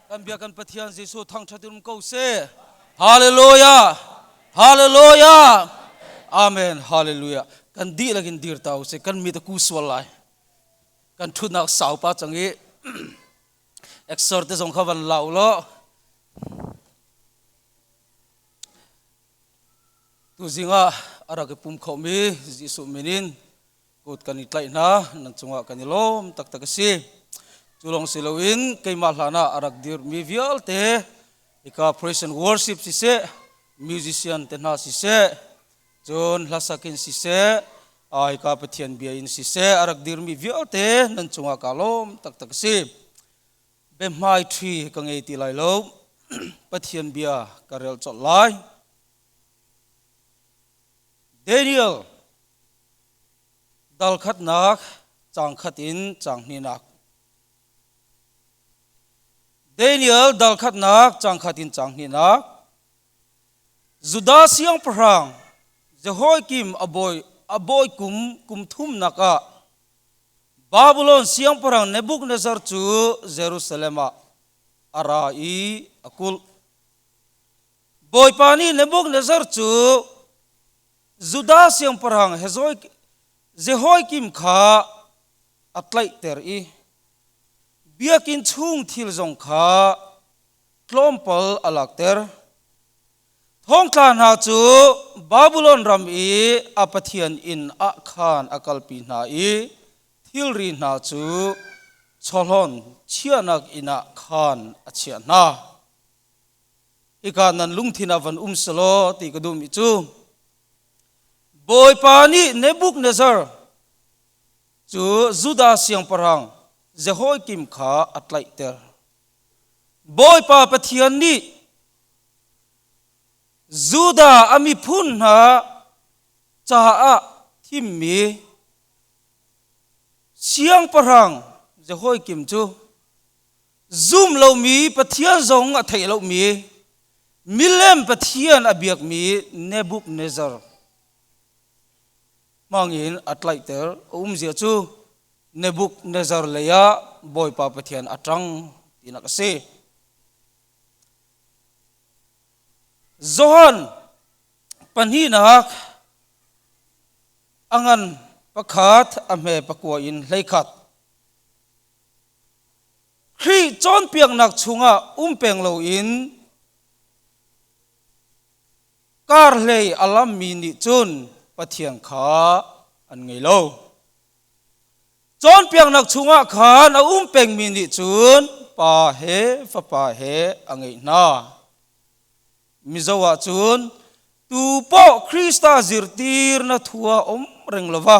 Kan bia kan Pathian Jesuh thangṭhat in um ko seh. Hallelujah! Hallelujah! Amen. Hallelujah. Kan dihlak in dir ta usih. Kan mit a ku sual lai. Kan ṭhutnak sau pa cang i exor te zong kha van lau law. Tuzing ah a rak i pum khomi Jesuh min in kut kan i tlaih hna, nan cungah kan i lawm taktak a si. Cu lawng si loin keimah hlan ah a rak dirmi vialte hika praise and worship siseh, musician te hna siseh, cun hlasak in siseh, hika Pathian bia in siseh a rak dirmi vialte nan cungah kaa lawm taktak a si. Biahmai ṭhi ka ngei ti lai lo. Pathian bia ka rel colh lai. Daniel dal khatnak caang khat in caang hnihnak. Daniel dal khatnak caang khat in caang hnihnak. Judah siangpahrang Jehoiakim a bawi a bawi kum kum thumnak ah Babylon siangpahrang Nebuchadnezzar cu Jerusalem ah a ra i a kulh. Bawipa nih Nebuchadnezzar cu Judah siangpahrang Jehoiakim kha a tlaihter i biakinn chung thil zong kha tlawmpal a lakter. Thongtla hna cu Babylon ram i a pathian inn ah khan a kalpi hna i thilri hna cu chawhlawn chiahnak inn ah khan a chiah hna. Hika nan lungthin ah van um selaw ti ka duhmi cu Bawipa nih Nebuchadnezzar cu Judah siangpahrang Jehoiakim kha a tlaihter. Bawipa Pathian nih Judah a miphun hna caah thimmi siangpahrang Jehoiakim cu zum lomi Pathian zong a theih lomi milem Pathian a biakmi Nebuchadnezzar hmangin a tlaihter. A umzia cu Nebuchadnezzar lei ah Bawipa Pathian a ṭang tinak a si. Johan pahnihnak a ngan pakhat a hme pakua in 11. Khrih cawnpiaknak chungah um peng loin karhlei a lammi nih cun Pathian kha an ngei lo. Cawnpiaknak chungah khan a um pengmi nih cun Pa he Fapa he a ngeih hna. Mizo ah cun tu poh Krista zirtirna thu ah um reng lova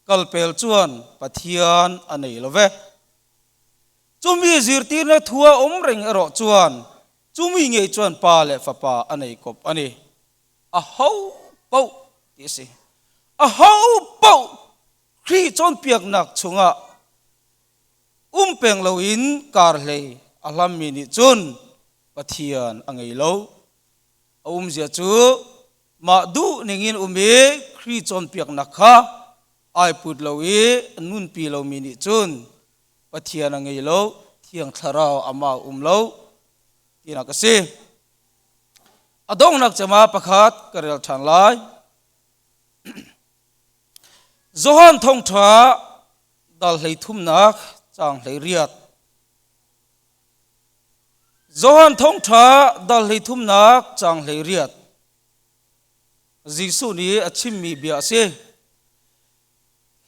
kalpel chuan Pathian a nei lo ve. Chumi zirtirna thu a um reng erawh chuan chumi ngei chuan Pa leh Fapa a nei kawp a ni. A ho paoh ti a si. A ho paoh Khrih cawnpiaknak chungah um peng loin karhlei a hlammi nih cun Pathian a ngei lo. A umzia cu mah duh ningin um i Khrih cawnpiaknak kha ai put lo i nunpi lomi nih cun Pathian a ngei lo, Thiang Thlarau amah um lo tinak a si. A donghnak cem ah pakhat ka rel ṭhan lai. Johan thawngṭha dal hlei thumnak caang 18. Johan thawngṭha dal 33 caang 18. Jesuh nih a chimmi bia a si.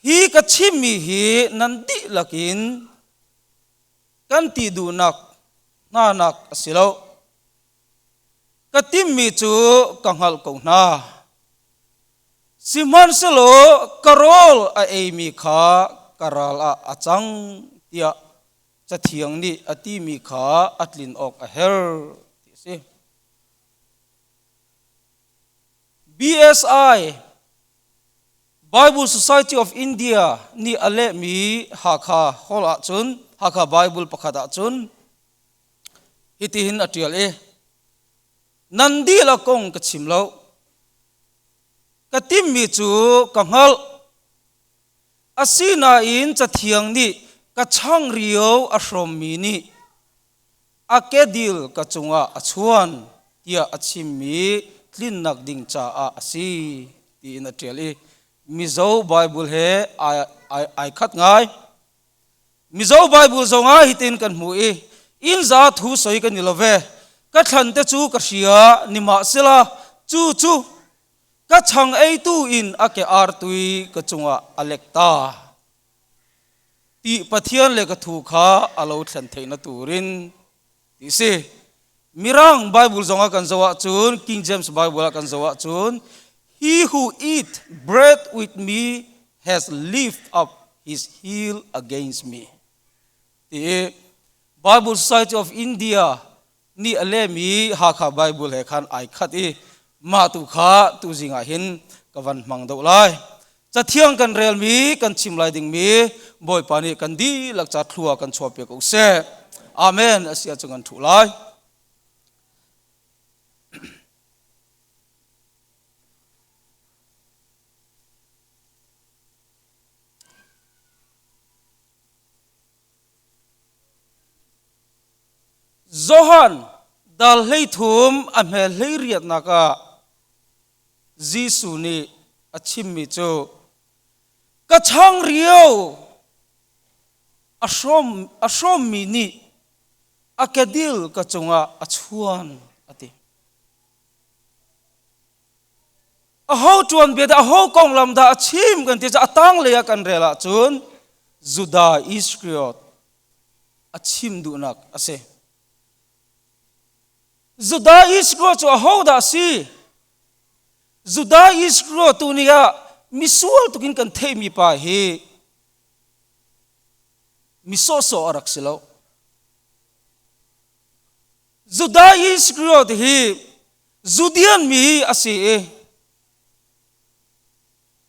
Hi ka chimmi hi nan dihlak in kan ti duhnak hnanak a si lo. Ka timmi cu ka hngalh ko hna. Sihmanhsehlaw ka rawl a eimi kha ka ral ah a cang tiah Cathiang nih a timi kha a tlin awk a herh ti a si. BSI Bible Society of India nih a lehmi Hakha holh ahcun Hakha Bible pakhat ahcun hitihin a ṭial i nan dihlak kong ka chim lo ka timmi cu ka hngalh Asinain Cathiang nih ka changreu a hrawmmi nih A kedil ka cungah a chuan tiah a chimmi tlinnak ding caah a si tiin a ṭial i Mizo Baibal he ai khat ngai. Mizo Baibal zongah hitin kan hmuh i inn za thu soi kan i lo ve. Ka thlan te cu ka hria nimahsela cu cu ka chang eitu in a ke artui ka cungah a lek ta. Ti Pathian le ka thu kha a lo thlen theihna turin ti si. Mirang Bible zongah kan zoh ahcun King James Bible ah kan zoh ahcun he who eat bread with me has lift up his heel against me ti i Bible Society of India nih a lehmi Hakha Bible he khan ai khat i mah tu kha tuzing ah hin ka van hmang deuh lai. Cathiang kan relmi kan chim lai dingmi Bawipa nih kan dihlak ca thlua kan chuahpiak ko seh. Amen. A si ahcun kan thuh lai. Johan dal 13 a hme 18nak ah Jesuh nih a chimmi cu ka changreu a hrawm a hrawmmi nih a kedil ka cungah a chuan a ti. Aho tuanbia dah aho konglam dah a chim kan ti a tanglei ah kan rel ahcun Judah Iskariot a chim duhnak a si. Judah Iskariot cu aho dah a si? Judah Iskariot tu nih ah misual tukin kan theihmi pa hi mi sawhsawh a rak si lo. Judah Iskariot hi Judean mi a si i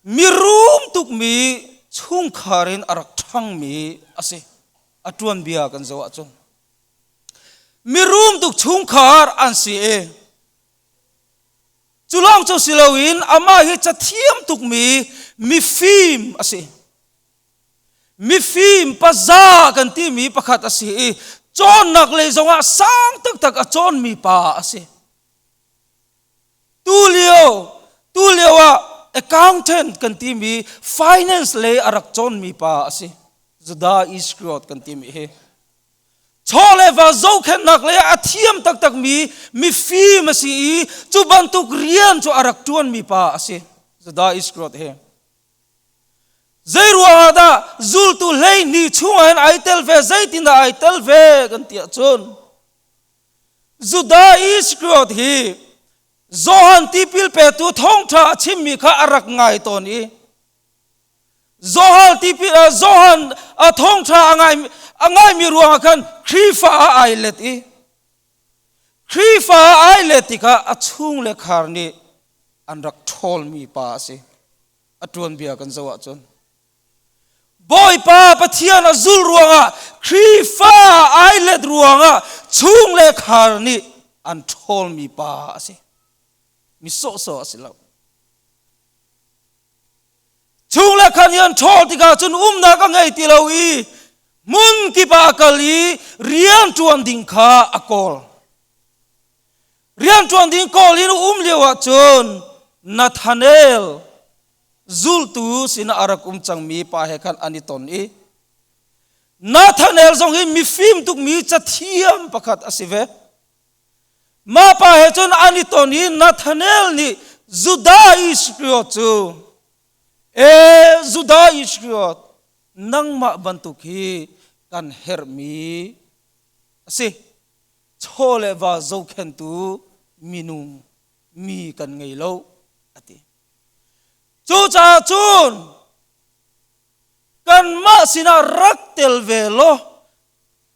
mirum tukmi chungkhar in a rak ṭhangmi a si. A tuanbia kan zoh ahcun mirum tuk chungkhar an si i cu lawng cu si loin amah hi cathiam tukmi mifim a si. Mifim paza kan timi pakhat a si i cawnnak lei zongah sang taktak a cawnmi pa a si. Tu lio tu lio ah accountant kan timi finance lei a rak cawnmi pa a si. Judah Iskariot kan timi hi. Chaw le va zohkhenhnak lei ah a thiam taktakmi mifim a si i cu bantuk rian cu a rak ṭuanmi pa a si. Judah Iskariot hi. Zeiruangah dah zultu 12 chungah hin ai tel ve, zeitindah ai tel ve kan ti ahcun Judah Iskariot hi Johan tipil petu thawngṭha a chimmi kha a rak ngai tawn i Johan tipil Johan a thawngṭha a ngai a ngaimi ruangah khan Khrihfa ah ai let i Khrihfa ah ai let tikah a chung le khar nih an rak ṭhawlmi pa a si. A tuanbia kan zoh ahcun Bawipa Pathian a zul ruangah Khrihfa ai let ruangah chung le khar nih an ṭhawlmi pa a si. Mi sawhsawh a si lo. Chung le khar nih an ṭhawl tikah cun umnak a ngei ti lo i hmun kip ah a kal i rian ṭuan ding kha a kawl. Rianṭuan ding kawl in um lio ahcun Nathanael zultu sinah a rak um cangmi pa he khan an i ton i Nathanael zong hi mifim tukmi cathiam pakhat a si ve. Mah pa he cun an i ton i Nathanael nih Judah Iskariot cu E Judah Iskariot nangmah bantuk hi kan herhmi a si. Chaw le va zohkhentu minung mi kan ngei lo a ti. Cucaah cun kanmah sinah rak tel ve law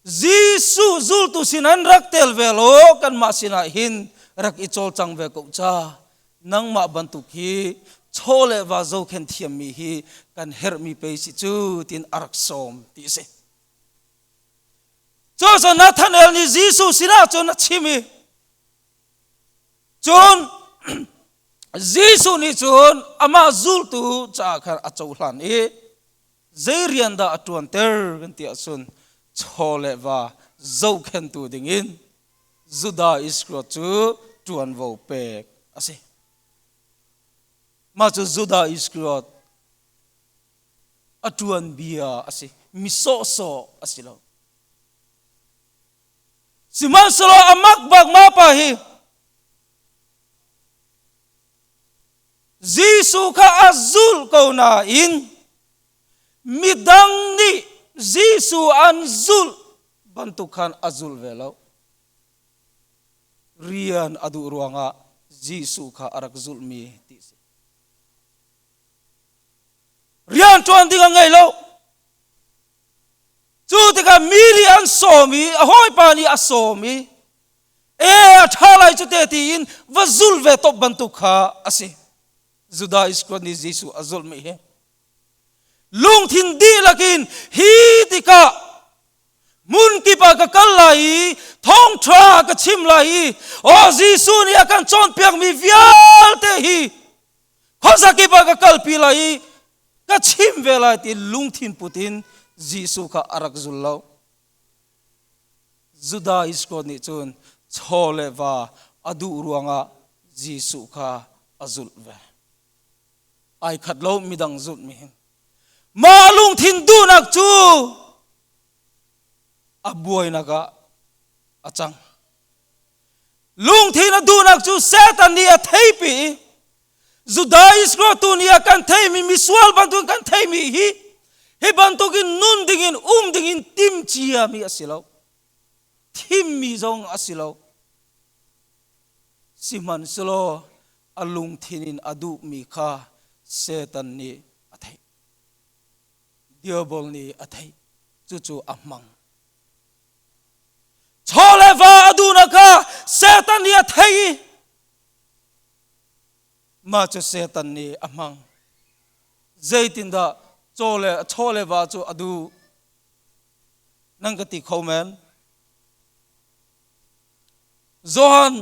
Jesuh zultu sinah in rak tel ve law kanmah sinah hin rak i cawlcang ve ko ca nangmah bantuk hi chaw le va zohkhen thiammi hi kan herhmi pei si cu tiin a rak sawm ti a si. Cucu Nathanael nih Jesuh sinah cun a chim i cun Jesuh nih cun amah zultu caah khan a cohlan i zei rian dah a ṭuanter kan ti ahcun chaw le va zohkhenhtu dingin Judah Iskariot cu ṭuanvo pek a si. Mah cu Judah Iskariot a ṭuanbia a si. Mi sawhsawh a si lo. Sihmanhsehlaw a mak bak ma pa hi Jesuh kha a zulh ko nain midang nih Jesuh an zulh bantuk khan a zul ve lo. Rian a duh ruangah Jesuh kha a rak zulhmi ti a si. Rian ṭuan ding a ngei lo. Cu tikah mi nih an sawm i a hawipa nih a sawm i e a ṭha lai cu te tiin va zul ve top bantuk kha a si. Judah Iskariot nih Jesuh a zulhmi hi lungthin dihlak in hi tikah hmun kip ah ka kal lai i thawngṭha ka chim lai i aw Jesuh nih a kan cawnpiakmi vialte hi khuazakip ah ka kalpi lai i ka chim ve lai ti lungthin put in Jesuh kha a rak zul lo. Judah Iskariot nih cun chaw le va a duh ruangah Jesuh kha a zulh ve. Ai khat lo midang zulhmi hin. Mah lungthin duhnak cu a buainak ah a cang. Lungthin a duhnak cu Satan nih a theipi i Judah Iskariot tu nih a kan theimi misual bantukin kan theimi hi hi bantukin nun dingin um dingin tim ciami a si lo. Thimmi zong a si lo. Sihmanhsehlaw a lungthin in a duhmi kha Satan nih a theih. Diabol nih a theih. Cucu a hmang. Chaw le va a duhnak kha Satan nih a theih i mah cu Satan nih a hmang. Zeitindah chaw le chaw le va cu a duh? Nan ka ti kho men. Johan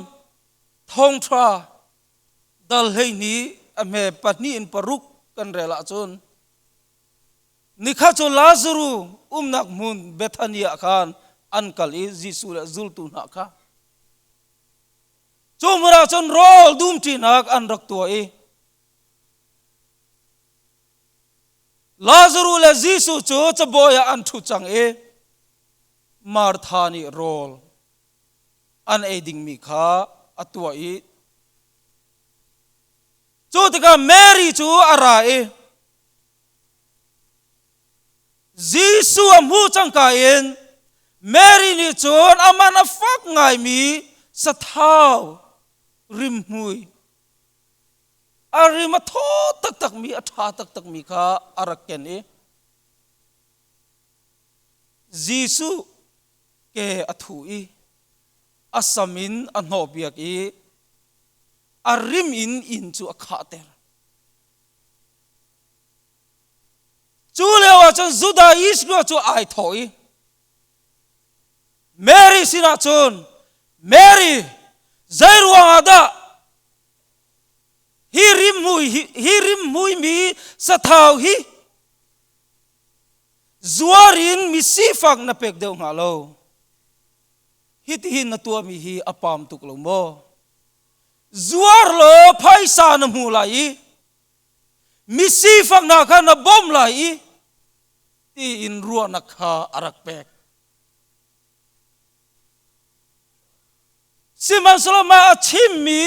thawngṭha dal 12 a hme pahnih in paruk kan rel ahcun Nikhat cu Lazaruh umnak hmun Bethany ah khan an kal i Jesuh le zultu hna kha cu hmun ah cun rawl dumṭinak an rak tuah i Lazaruh le Jesuh cu cabuai ah an ṭhu cang i Martha nih rawl an ei dingmi kha a tuah i cu tikah Mary cu a ra i Jesuh a hmuh cangka in Mary nih cun a man a fak ngaimi sathau rimhmui a rim a thaw taktakmi a ṭha taktakmi kha a rak ken i Jesuh ke a thuh i a sam in a hnawhpiak i a rim in inn cu a khahter. Cu lio ah cun Judah Israel cu ai thawh i Mary sinah cun Mary zei ruangah dah hi rimhmui hi rimhmuimi sathau hi zuar in mi sifak na pek deuh hnga lo hitihin na tuahmi hi a pam tuk lo maw zuar law phaisa na hmu lai i mi sifak hna kha na bawmh lai i tiin ruahnak kha a rak pek. Sihmanhsehlaw mah a chimmi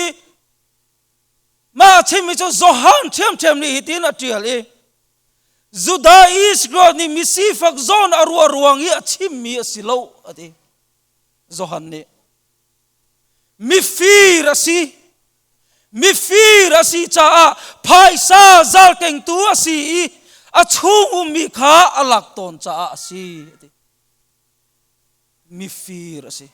mah a chimmi cu Johan ṭhiamṭhiam nih hitin a ṭial i Judah Iskariot nih mi sifak zawn a ruah ruang i a chimmi a si lo a ti. Johan nih Mifir a si. Mifir a si caah phaisa zalkengtu a si i a chung ummi kha a lak tawn caah a si. A ti. Mifir a si.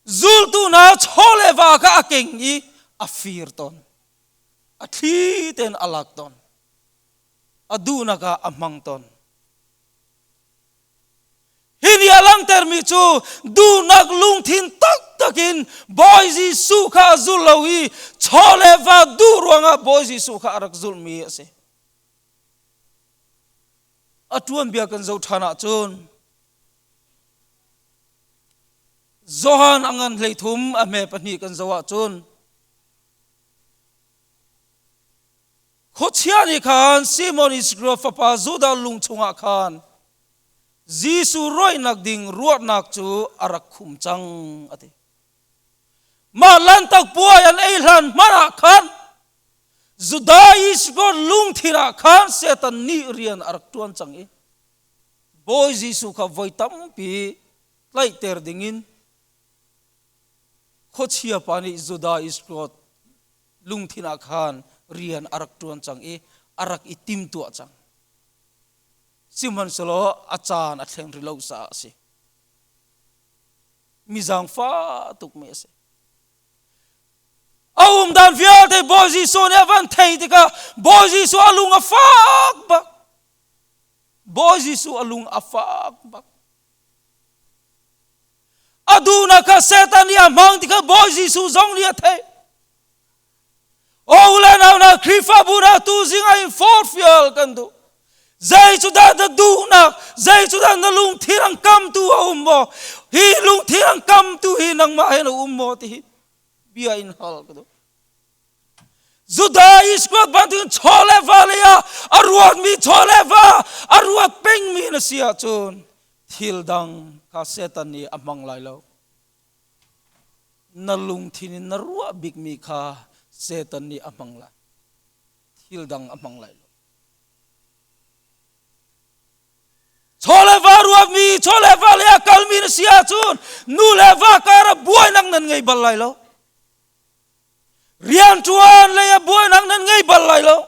Zultu hna chaw le va kha a keng i a fir tawn. A thli tein a lak tawn. A duhnak ah a hmang tawn. Hi nih a langhtermi cu duhnak lungthin taktak in Bawi Jesuh kha a zul lo i chaw le va duh ruangah Bawi Jesuh kha a rak zulhmi a si. A tuanbia kan zoh ṭhan ahcun Johan a ngan 13 a hme pahnih kan zoh ahcun Khuachia nih khan Simon Iskariot fapa Judah lung chungah khan Jesuh rawinak ding ruahnak cu a rak khum cang a ti. Mah lanhtak puai an ei hlan hmanh ah khan Judah Iskariot lungthin ah khan Satan nih rian a rak ṭuan cang i Bawi Jesuh kha voi tampi tlaihter dingin khuachia pa nih Judah Iskariot lungthin ah khan rian a rak ṭuan cang i a rak i timtuah cang. Sihmanhsehlaw a caan a thleng rih lo caah a si. Mi zaangfah tukmi a si. A um dan vialte Bawi Jesuh nih a van thei tikah Bawi Jesuh a lung a fak bak. Bawi Jesuh a lung a fak bak. A duhnak kha Satan nih a hmang ti kha Bawi Jesuh zong nih a theih. O le nau na Khrihfabu na tu zing ah in forhfial kan duh. Zei cu dah na duhnak, zei cu dah na lungthin ang kamtu a um maw? Hi lungthin ang kamtu hi nangmah he na um maw ti hi bia in hal ka duh. Judah Iskriot bantukin chaw le va lei ah a ruatmi chaw le va a ruat pengmi na si ahcun thil dang kha Satan nih a hmang lai lo. Na lungthin in na ruah bikmi kha Satan nih a hmang lai. Thil dang a hmang lai lo. Chaw le va ruatmi, chaw le va lei ah kalmi na si ahcun nu le va kar ah buainak nan ngei bal lai lo. Rianṭuan lei ah buainak nan ngei bal lai lo.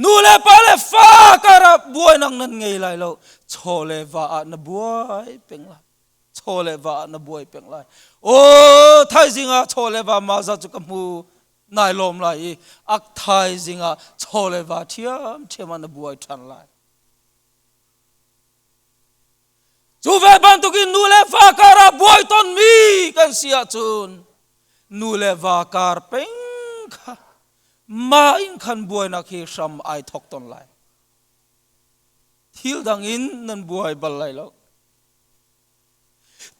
Nu le pa le fa kar ah buainak nan ngei lai lo. Chaw le va ah na buai peng lai. Chaw le va ah na buai peng lai. Aw thaizing ah chaw le va ma za cu ka hmu nai lawm lai i ak thaizing ah chaw le va ṭhiamṭhiam ah na buai ṭhan lai. Cu ve bantukin nu le va kar ah buai tonmi kan si ahcun nu le va kar peng kha mah in khan buainak hi hram ai thok ton lai. Thil dang in nan buai bal lai lo.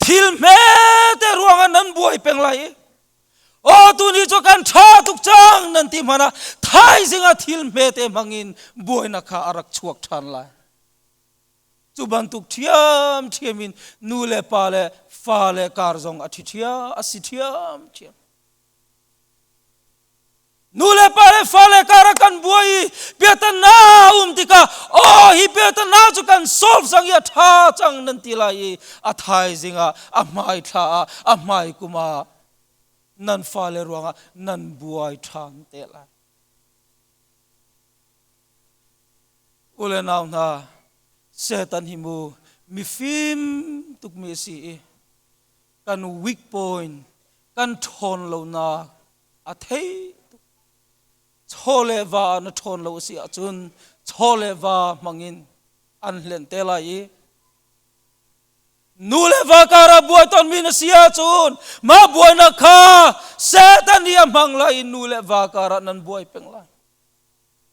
Thil hmete ruangah nan buai peng lai i aw tuni cu kan ṭha tuk cang nan ti hmanh ah thaizing ah thil hmete hmangin buainak kha a rak chuak ṭhan lai. Cu bantuk ṭhiamṭhiam in nu le pa le fa le kar zong a ṭhi ṭhiam a si ṭhiamṭhiam. Nu le pa le fa le kar ah kan buai i piatana a um tikah aw hi piatana cu kan solve cang i a ṭha cang nan ti lai i a thaizing ah a hmai thla ah a hmai kum ah nan fale ruangah nan buai ṭhan te lai. U le nau hna, Satan hi mu mifim tukmi a si i kan weak point, kan ṭhawn lonak a thei tuk. Chaw le va ah na ṭhawn lo a si ahcun chaw le va hmangin an hlenh te lai i nu le va kar ah buai tawnmi na si ahcun mah buainak kha Satan nih a hmang lai i nu le va kar ah nan buai peng lai.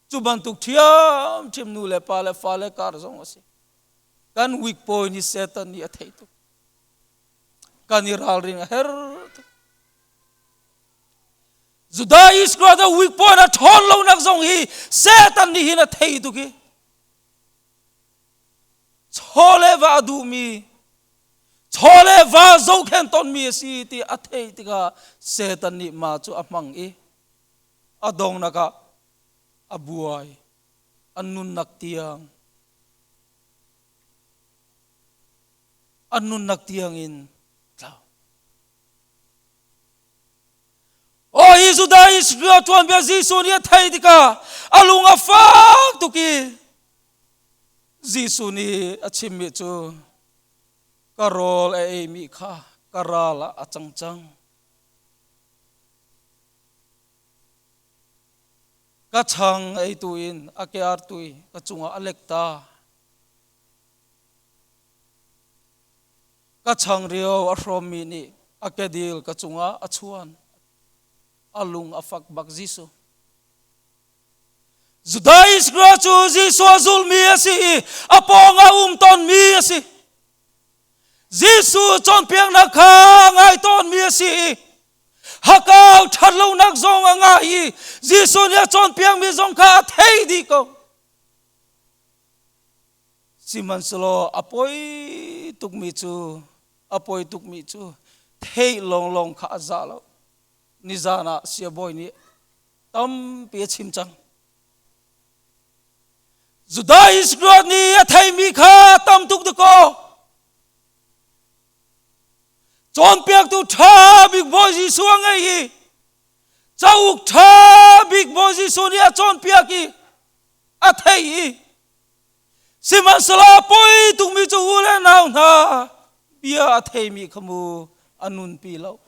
Cu bantuk ṭhiamṭhiam nu le pa le fale kar zong a si. Kan weak point hi Satan nih a theih tuk. Kan i ralring a herh tuk. Judah Israel a weak point a ṭhawn lonak zong hi Satan nih hin a thei tuk i chaw le va a duhmi chaw le va zohkhen tonmi a si ti a theih tikah Satan nih mah cu a hmang i a donghnak ah a buai a nunnak tiang a nunnak tiang in tlau Aw hi Judah Israel tuanbia Jesuh nih a theih tikah a lung a fak tuk i Jesuh nih a chimmi cu ka rawl a eimi kha ka ral ah a cang cang. Ka chang eitu in a ke artui ka cungah a lek ta. Ka changreu a hrawmmi nih a kedil ka cungah a chuan. A lung a fak bak Jesuh. Judah Iskariot cu Jesuh a zulmi a si i a pawng ah um tawnmi a si. Jesuh cawnpiaknak kha a ngai tawnmi a si i hakau ṭhatlonak zong a ngai i Jesuh nih a cawnpiakmi zong kha a thei dih ko. Sihmanhsehlaw a poi tukmi cu a poi tukmi cu theih lawnglawng kha a za lo. Nizan ah siabawi nih tampi a chim cang. Judah Iskariot nih a theimi kha tam tuk dakaw. Cawnpiaktu ṭha bik Bawi Jesuh a ngei i cauk ṭha bik Bawi Jesuh nih a cawnpiak i a thei i sihmanhsehlaw a poi tukmi cu u le nau hna bia a theimi kha mu a nunpi lo.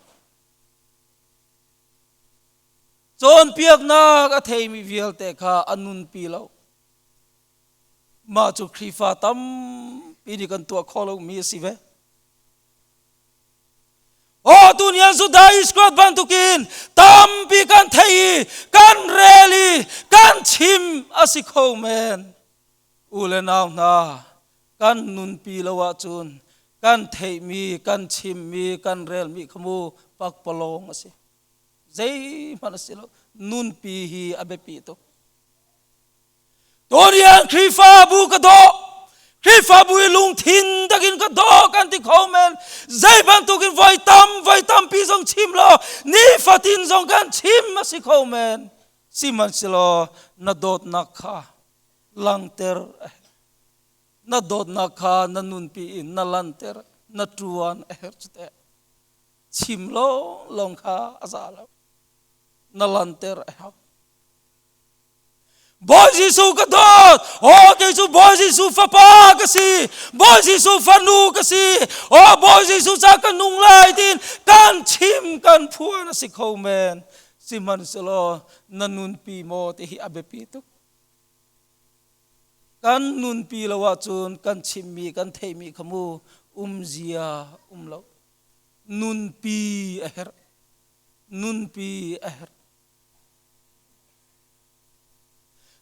Cawnpiaknak a theimi vialte kha a nunpi lo. Mah cu Khrihfa tampi nih kan tuah khawh lomi a si ve. Aw tunian Judah Iskariot bantukin tampi kan thei i kan rel i kan chim a si kho men. U le nau hna, kan nunpi lo ahcun kan theihmi, kan chimmi, kan relmi kha mu pakpalawng a si. Zeihmanh a si lo. Nunpi hi a biapi tuk. Tunian Khrihfabu ka dawh. Khrihfabu i lungthin takin ka dawh kan ti kho men. Zei bantukin voi tam voi tampi zong chim law nifatin zong kan chim a si kho men. Sihmanhsehlaw na dawtnak kha langter a herh. Na dawtnak kha na nunpi in na lanter, na ṭuan a herh cu teh. Chim lawnglawng kha a za lo. Na lanter a hau. Bawi Jesuh ka dawt. Aw kei cu Bawi Jesuh fapa ka si. Bawi Jesuh fanu ka si. Aw Bawi Jesuh ca ka nung lai tiin kan chim kan phuan a si kho men. Sihmanhsehlaw na nunpi maw ti hi a biapi tuk. Kan nunpi lo ahcun kan chimmi kan theihmi kha mu umzia um lo. Nunpi a herh. Nunpi a herh.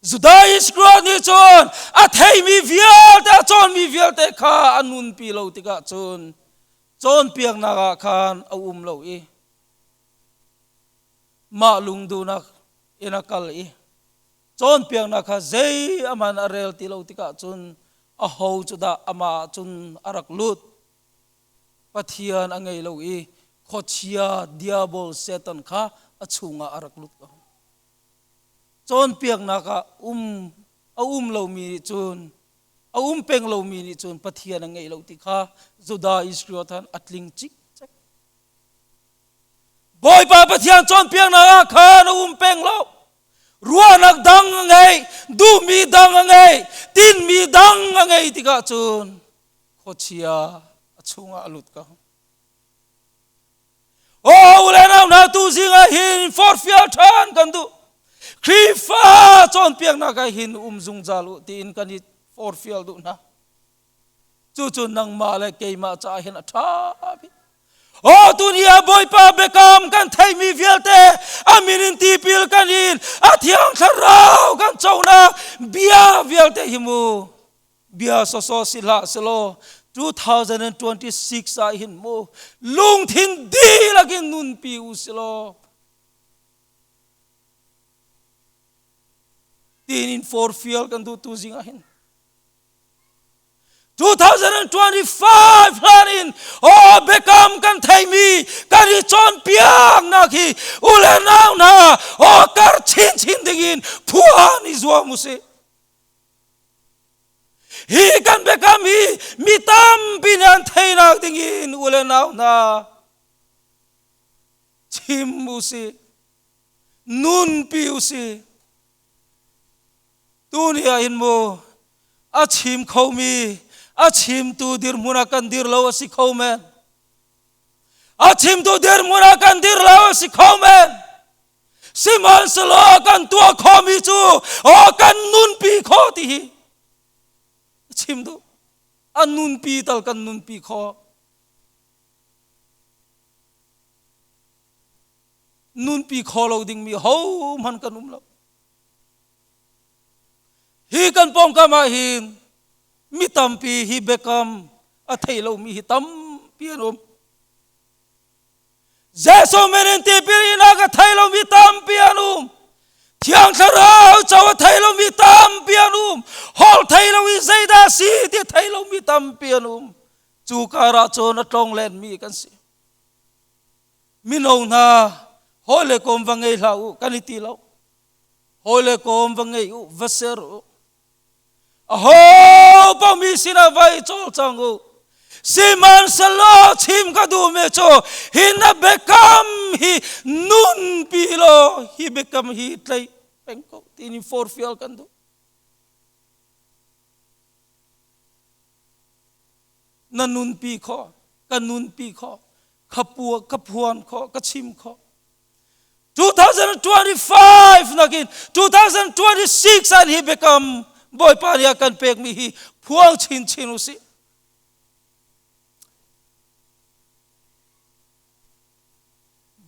Judah Iskariot nih cun a theimi vialte a cawnmi vialte kha a nunpi lo tikah cun cawnpiaknak ah khan a um lo i mah lungduhnak in a kal i cawnpiaknak kha zei aman a rel ti lo tikah cun aho cu dah amah ah cun a rak lut. Pathian a ngei lo i khuachia diabol Satan kha a chungah a rak lut ko. Cawnpiaknak ah um a um lomi nih cun a um peng lomi nih cun Pathian a ngei lo ti kha Judah Iskariot han a tling cikcek. Bawipa Pathian cawnpiaknak ah khan a um peng lo. Ruahnak dang a ngei, duhmi dang a ngei, tinmi dang a ngei tikah cun khuachia a chungah a lut ko. Aw u le nau hna tu zing ah hin forhfial ṭhan kan duh. Khrihfa cawnpiaknak ah hin um zungzal u tiin kan i forhfial duh hna. Cucu nangmah le keimah caah hin a ṭha bik. Aw tuni ah Bawipa biakam kan theihmi vialte a min in tipil kan in a thiang thlarau kan conak bia vialte hi mu bia sawsawh si hlah selaw 2026 ah hin mu lungthin dihlak in nunpi u silaw tiin in forfial kan duh tu zing ah hin 2025 hlan in aw biakam kan theimi kan i cawnpiaknak hi u le nau hna aw kar chinchin dingin phuan i zuam u sih. Hi kan biakam hi mi tampi nih an theinak dingin u le nau hna chim u sih, nunpi u sih. Tuni ah hin mu a chim khomi a chimtu dirhmun ah kan dir lo a si kho men. A chimtu dirhmun ah kan dir lo a si kho men. Sihmanhsehlaw kan tuah khawhmi cu aw kan nunpi khawh ti hi chim duh. A nunpi tal kan nunpi khawh. Nunpi kho lo dingmi hohmanh kan um lo. Hi kan pawngkam ah hin mi tampi hi biakam a thei lomi hi tampi an um. Jesuh min in tipil inak a thei lomi tampi an um. Thiang Thlarau co a thei lomi tampi an um. Holh thei lo i zeidah si ti thei lomi tampi an um. Cu kar ah cun a tlong lenmi kan si. Mino hna hawi le kom va ngei hlah u kan i ti lo. Hawi le kom va ngei u, va ser u. Aho paoh mi sinah va i cawlcang u. Sihmanhsehlaw chim ka duhmi cu hi na biakam hi nunpi law hi biakam hi tlaih peng ko tini forhfial kan duh. Na nunpi khawh, ka nunpi khawh, ka pua, ka phuan khawh, ka chim khawh. 2025 nakin 2026 an hi biakam Bawipa nih a kan pekmi hi phuang chinchin u sih.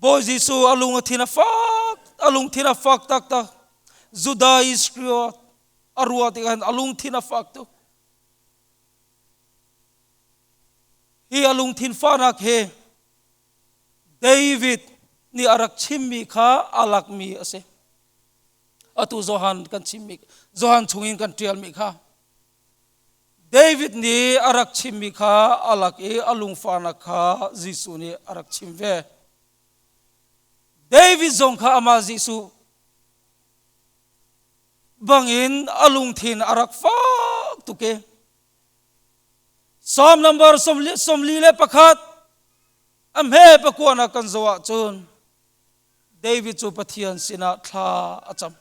Bawi Jesuh a lung a thin a fak, a lungthin a fak taktak. Judah Iskriot a ruah tikah a lungthin a fak tuk. Hi a lungthin fahnak he David nih a rak chimmi kha a lakmi a si. Atu Johan kan chimmi, Johan chungin kan ṭialmi kha. David nih a rak chimmi kha a lak i a lungfahnak kha Jesuh nih a rak chim ve. David zong kha amah Jesuh bangin a lungthin a rak fak tuk i Psalm number 41 a hme pakuanak kan zoh ahcun David cu Pathian sinah thla a cam.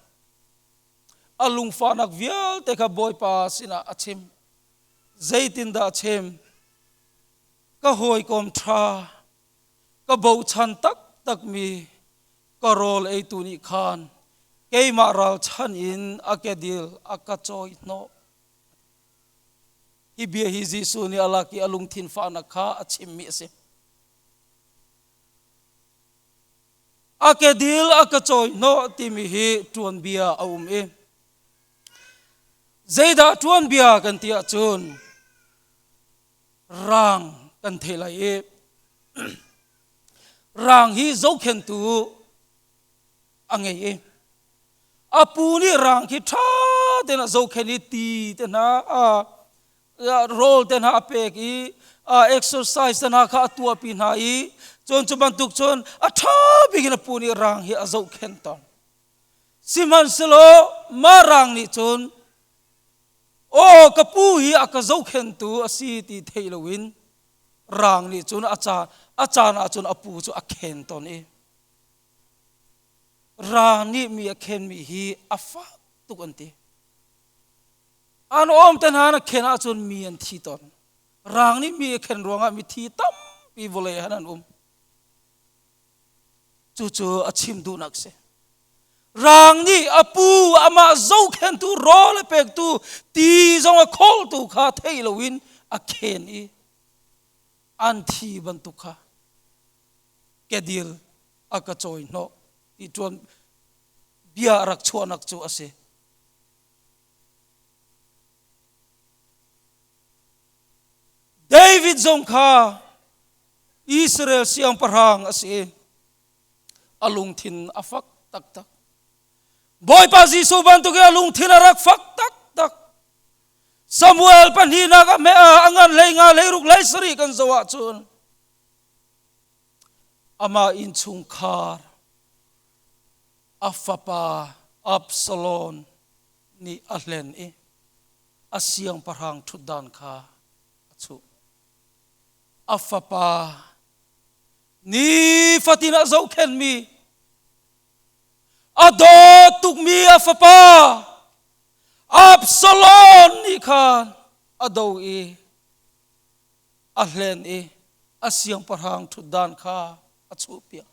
A lungfahnak vialte kha Bawipa sinah a chim. Zeitindah a chim? Ka hawikom ṭha, ka bochan taktakmi ka rawl eitu nih khan keimah ralchan in a kedil a ka cawi hnawh. Hi bia hi Jesuh nih a lak i a lungthin fahnak kha a chimmi a si. A kedil a ka cawi hnawh timi hi ṭuanbia a um i zeidah ṭuanbia kan ti ahcun rang kan thei lai i rang hi zohkhentu a ngei i a pu nih rang khi ṭha tein a zohkhenh i ti te hna rawl te hna a pek i exercise te hna kha a tuahpi hna i cun cu bantuk cun a ṭha bik in a pu nih rang hi a zohkhenh tawn. Sihmanhsehlaw mah rang nih cun aw ka pu hi a ka zohkhenhtu a si ti theih loin rang nih cun a caan ah cun a pu cu a khen tawn i Rang nih mi a khenmi hi a fak tuk an ti. An awm te hna na khen ahcun mi an thi tawn. Rang nih mi a khen ruangah mithi tampi vawlei han an um. Cucu a chim duhnak si. Rang nih a pu amah zohkhentu rawl a pektu ti zong a khawltu kha thei loin a khen i an thi bantuk kha kedil a ka cawi hnawh ti ṭuan bia a rak chuahnak cu a si. David zong kha Israel siangpahrang a si. A lungthin a fak taktak. Bawipa Jesuh bantuk i a lungthin a rak fak taktak. Samuel pahnihnak a hme a ngan hlei nga hlei ruk hlei sarih kan zoh ahcun Amah innchungkhar a fapa Absalom nih a hlen i a siangpahrang ṭhutdan kha a chuh. A fapa nifatin a zohkhenhmi, a dawt tukmi a fapa Absalom nih khan a do i a hlen i a siangpahrang ṭhutdan kha a chuhpiak.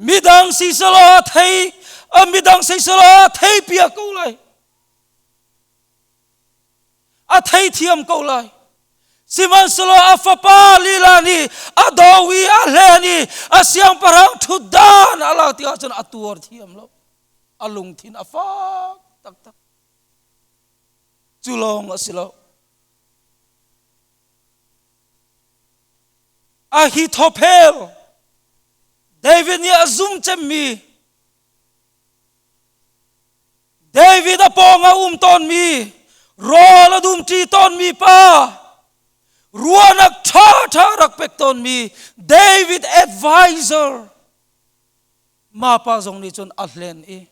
Midang siselaw a thei, midang siselaw a theipiak ko lai. A theithiam ko lai. Sihmanhsehlaw a fapa lila nih a do i a hlen i a siangpahrang ṭhutdan a lak tikah cun a tuar thiam lo. A lungthin a fak taktak. Cu lawng a si lo. Ahithophel David nih a zum cemmi David a pawng a um tawnmi rawl a dumṭi tawnmi pa ruahnak ṭhaṭha rak pek tawnmi David advisor ma pa zong nih cun a hlen i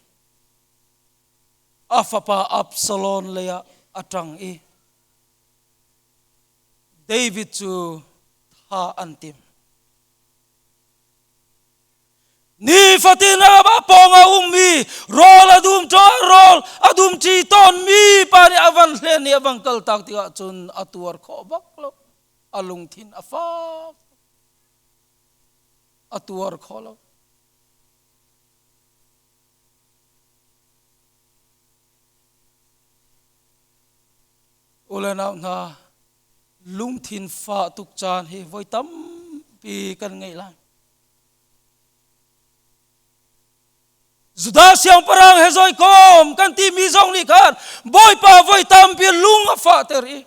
a fapa Absalom lei ah a ṭang i David cu tha an tim. Nifatin a pawng a ummi rawl a dum rawl a dumṭi tawnmi pa nih a van hlen i a van kaltak tikah cun a tuar khawh bak lo. A lungthin a fak. A tuar kho lo. U le nau hna, lungthin fah tuk caan hi voi tampi kan ngeih lai. Judah siangpahrang he zawikom kan timi zong nih khan Bawipa voi tampi lung a fahter i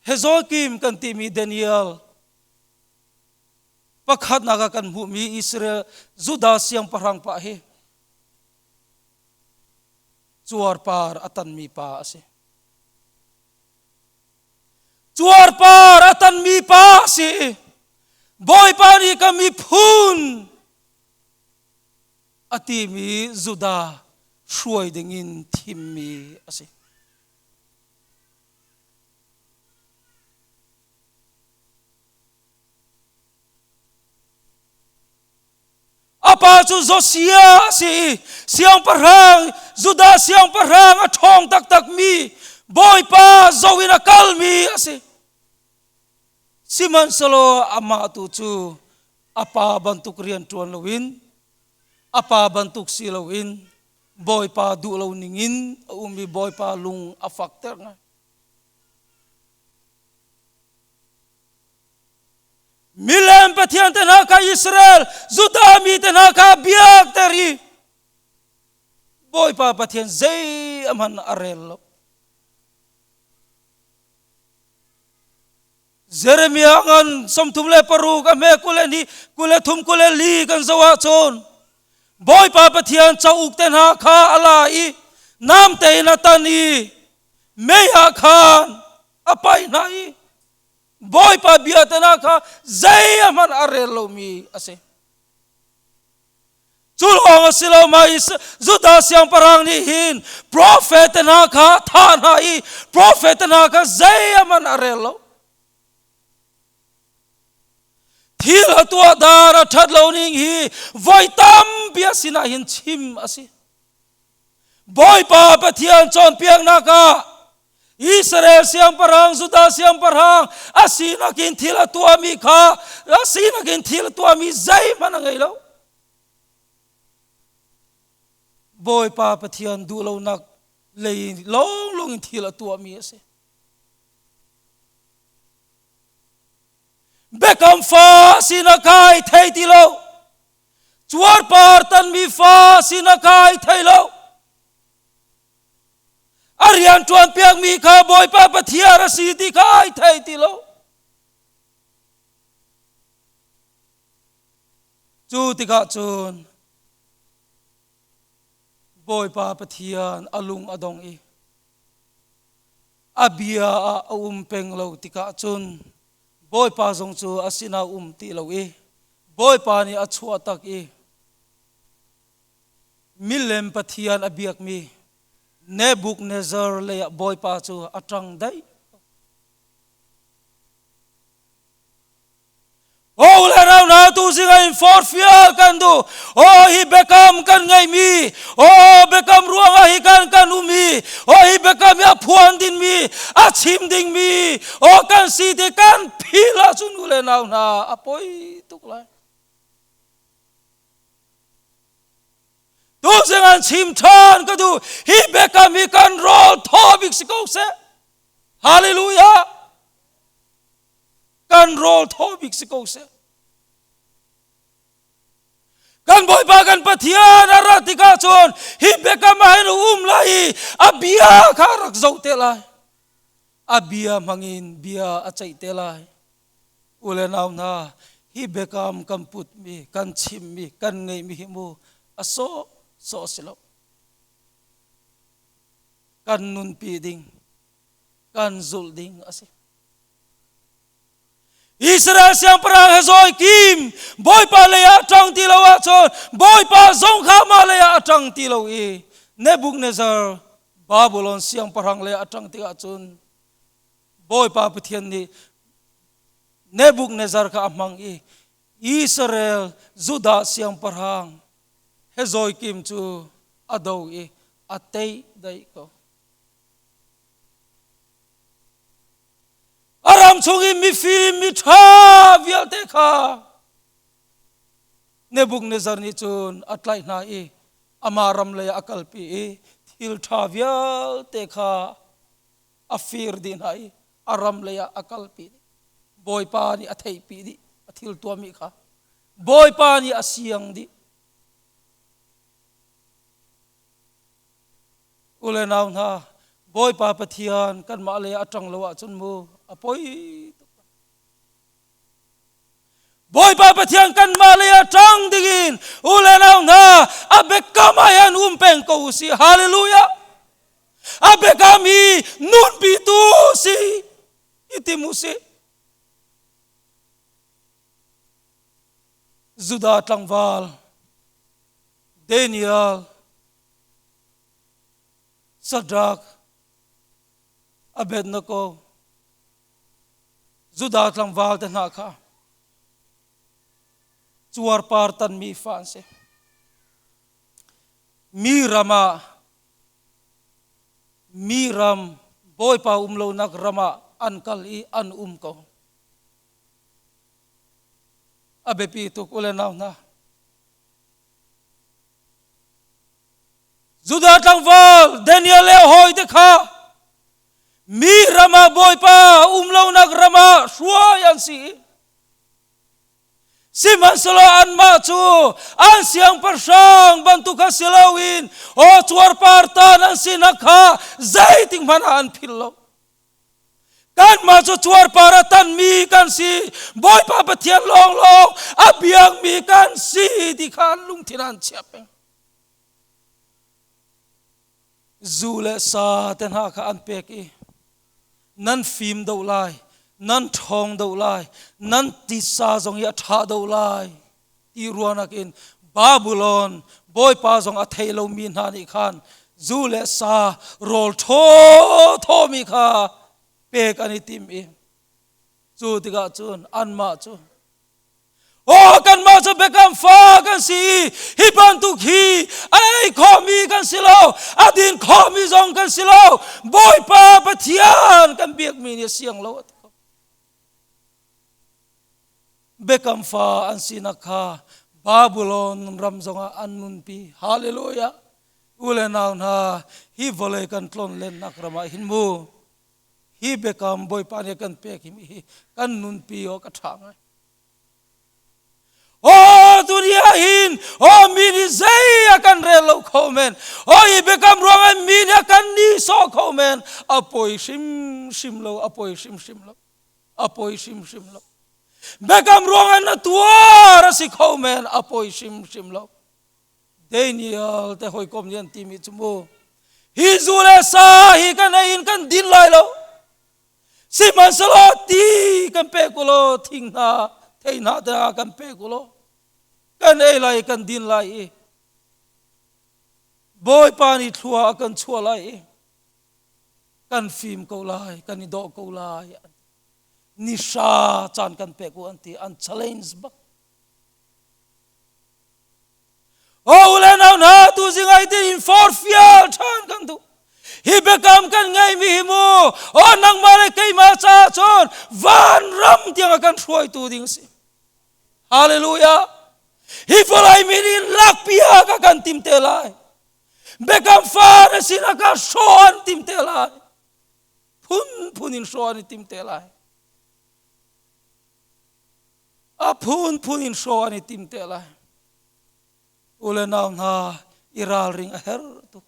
Hezekiah kan timi Daniel pakhatnak ah kan hmuhmi Israel Judah siangpahrang pa hi cuarpar a tanmi pa a si. Cuarpar a tanmi pa a si. Bawipa nih ka miphun a timi Judah hruai dingin thimmi a si. A pa cu Josiah a si i siangpahrang Judah siangpahrang a ṭhawng taktakmi Bawipa zoh in a kalmi a si. Sihmanhsehlaw amah tu cu a pa bantuk rian ṭuan loin a pa bantuk si loin Bawipa duh lo ningin a um i Bawipa lung a fakter ngai. Milem pathian te hna kha Israel Judah mi te hna kha biakter i Bawipa Pathian zei a hman a rel lo. Jeremiah ngan 36 a hme 22 23 24 kan zoh ahcun Bawipa Pathian cauk te hna kha a la i namte in a tan i mei ah khan a paih hna i Bawipa bia te hna kha zei a hmanh a rel lomi a si. Cu lawng a si lo ma Judah siangpahrang nih hin profet te hna kha a thah hna i profet te hna kha zei a hmanh a rel lo. Thil a tuah dan a ṭhat lo ning hi voi tampi a sinah hin chim a si. Bawipa Pathian cawnpiaknak ah Israel siangpahrang Judah siangpahrang a sinak in thil a tuahmi kha a sinak in thil a tuahmi zeihmanh a ngei lo. Bawipa Pathian duhlonak lei lawnglawng in thil a tuahmi a si. Biakam fa sinak kai thei ti lo. Cuarpar tanmi fa sinak kai thei lo. A rian ṭuan piakmi kha Bawipa Pathian a si ti kha ai thei ti lo. Cu tikah cun Bawipa Pathian a lung a dong i a bia ah a um peng lo tikah cun Bawipa zong cu a sinah um ti lo i Bawipa nih a chuah tak i milem pathian a biakmi Nebuchadnezzar lei ah Bawipa cu a ṭang daih. O le rau na tu zing in forfial kan du o hi bekam kan ngei mi o bekam ruang ah hi kan kan um mi o hi bekam ya phuan din mi a chim ding mi o kan si te kan phil ah cun u le nau hna a poi tuk lai tu zing an chim than ka du hi bekam hi kan rawl thaw bik si ko seh hallelujah Kan rawl thaw bik si ko seh. Kan Bawipa kan Pathian a rat tikah cun hi biakam ah hin a um lai i a bia kha a rak zoh te lai. A bia hmangin bia a ceih te lai. U le nau hna, hi biakam kan putmi, kan chimmi, kan ngeihmi hi mu a sawh sawh si lo. Kan nunpi ding, kan zulh ding a si. Israel siangpahrang he zawi kim Bawipa lei ah a ṭang ti lo ahcun Bawipa zong kha mah lei ah a ṭang ti lo i Nebuchadnezzar Babylon siangpahrang lei ah a ṭang tikah cun Bawipa Pathian nih Nebuchadnezzar kha a hmang i Israel Judah siangpahrang he zawi kim cu a do i a tei daih ko. A ram chung i mifim miṭha vialte kha Nebuchadnezzar nih cun a tlaih hna i amah ram lei ah a kalpi i thil ṭha vialte kha a fir dih hna i a ram lei ah a kalpi dih. Bawipa nih a theihpi dih a thil tuahmi kha. Bawipa nih a siang dih. U le nau hna, Bawipa Pathian kanmah lei ah a ṭang lo ahcun mu a poi tuk. Bawipa Pathian kanmah lei ah ṭang dingin u le nau hna a biakam ah hin um peng ko u sih. Hallelujah! A biakam hi nunpitu si i tim u sih. Judah tlangval Daniel Shadrach, Abednego, Judah tlangval te hna kha cuarpar tanmi fa an si. Mi ram ah mi ram Bawipa um lonak ram ah an kal i an um ko. A biapi tuk u le nau hna. Judah tlangval Daniel le a hawite kha mi ram ah Bawipa um lonak ram ah hruai an si. Sihmanhsehlaw anmah cu an siangpahrang bantuk kha si loin aw cuarpar tan an sinak kha zeitik hmanh ah an philh lo. Kanmah cu cuarpar a tanmi kan si, Bawipa Pathian lawnglawng a biakmi kan si ti kha an lungthin ah an chiah peng. Zu le sa te hna kha an pek i nan fim doh lai, nan ṭhawng doh lai, nan titsa zong hi a ṭha doh lai ti ruahnak in Babylon Bawipa zong a thei lomi hna nih khan zu le sa rawl ṭhaw thawmi kha pek an i tim i cu tikah cun anmah cu Aw kanmah cu biakam fa kan si i hi bantuk hi a ei khawhmi kan si lo, a din khawhmi zong kan si lo. Bawipa Pathian kan biakmi nih a siang lo a ti ko. Biakam fa an sinak kha Babylon ram zongah an nunpi. Hallelujah. U le nau hna, hi vawlei kan tlon lennak ram ah hin mu, hi biakam Bawipa nih kan pek hi kan nunpi awk a ṭha ngai. Aw dunia hin aw mi nih zei a kan rel lo kho men. Aw hi biakam ruangah mi nih a kan nihsawh kho men. A poi hrimhrim lo, a poi hrimhrim lo. A poi hrimhrim lo. Biakam ruangah na tuar a si kho men, a poi hrimhrim lo. Daniel te hawikom nih an timi cu mu hi zu le sa hi kan ei in kan din lai lo sihmanhsehlaw ti kan pek u law thing hna thei hna te kan pek u law kan ei lai kan din lai i Bawipa nih thlua a kan chuah lai i kan fim ko lai kan i dawh ko lai ni hra caan kan pek u an ti an challenge bak O le nau hna tu zing ai tin in forfial ṭhan kan duh. Hi biakam kan ngeimi hi mu o nangmah le keimah caah cun vanram tiang a kan hruaitu ding si. Hallelujah. Hi vawlei mi nih lakpiak a kan tim te lai. Biakam fa na sinah ka hrawh an tim te lai. Phun phun in hrawh an i tim te lai. A phunphun in hrawh an i tim te lai. U le nau hna, i ralring a herh tuk.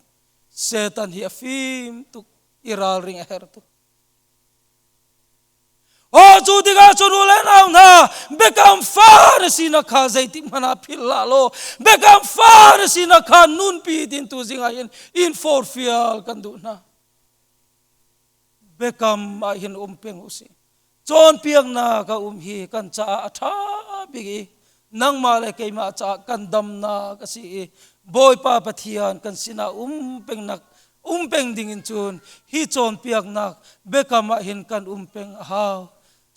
Satan hi a fim tuk, i ralring a herh tuk. Aw cu tikah cun u le nau hna, biakam fa na sinak kha zeitik hmanh ah philh hlah law biakam fa na sinak kha nunpi tin tu zing ah hin in forhfial kan duh hna. Biakam ah hin um peng u sih. Cawnpiaknak a um hi kan caah a ṭha bik i nangmah le keimah caah kan damnak a si i Bawipa Pathian kan sinah um pengnak um peng dingin cun hi cawnpiaknak biakam ah hin kan um peng a hau.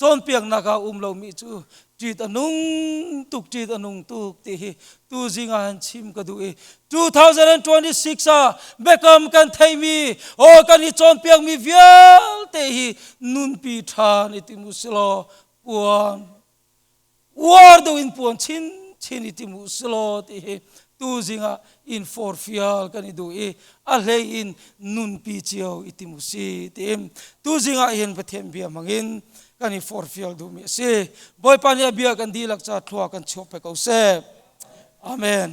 Cawnpiaknak ah um lomi cu ṭit a nung tuk ṭit a nung tuk ti hi tuzing ah han chim ka duh i 2026 ah biakam kan theimi aw kan i cawnpiakmi vialte hi nunpi ṭhan i tim u silaw puan uar deuh in puan chinchin i tim u silaw ti hi tuzing ah in forfial kan i duh i a hlei in nunpi cio i tim u si ti tuzing ah hin Pathian bia hmangin kan i forfial duhmi a si. Bawipa nih a bia kan dihlak ca thlua kan chuah pe ko seh. Amen.